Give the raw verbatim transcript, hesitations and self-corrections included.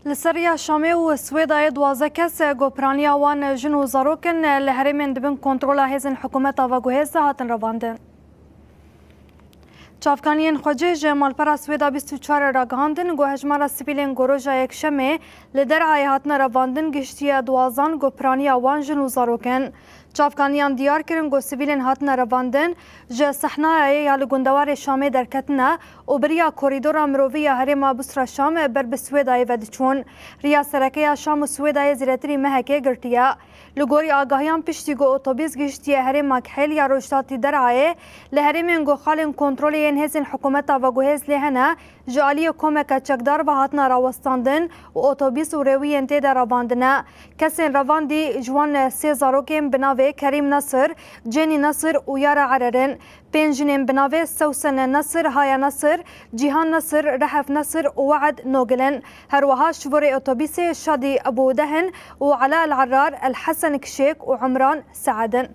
Li ser riya Şamê û Swêdayê duwazdeh kes ku piraniya wan jin û zarok in li herêmên di bin kontrola hêzên hikûmeta veguhêz de hatin revandin. Çavkaniyên xwecih ji malpera Swêda bîst û çar ragihandin ku hejmara sivîlên ku roja Yekşemê li Derayê hatine revandin gihiştiye duwazdan ku piraniya wan jin û zarok in. Çavkaniyan diyar kirin ku sivîlên hatine revandin ji Sehnayê ya li gundewarê Şamê derketine û bi riya korîdora mirovî ya herêma Busra Şam ber bi Swêdayê ve diçûn. Riya sereke ya Şam û Swêdayê zêdetirî mehekê girtiye. Li gorî agahiyan, piştî ku otobîs gihiştiye herêma Kihêl ya rojhilatî Derayê, li herêmên ku xalên kontrolê yên hêzên hikûmeta veguhêz lê hene, ji aliyê komeke çekdar ve hatine rawestandin û otobîs û rêwiyên tê de revandine. Kesên revandî ji wan sê zarokên bi navê Kerîm Nesir, Cenî Nesir û Yara Erer in. Pênc jinên bi navê Sewsene Nesir, Haya Nesir, Cîhan Nesir, Rehef Nesir û We'ed Nogil in. Her wiha şivorê otobîsê Şadî Ebû Dehin û Ela El Errar, El Hesen Kişêk û Umran Se'ed in.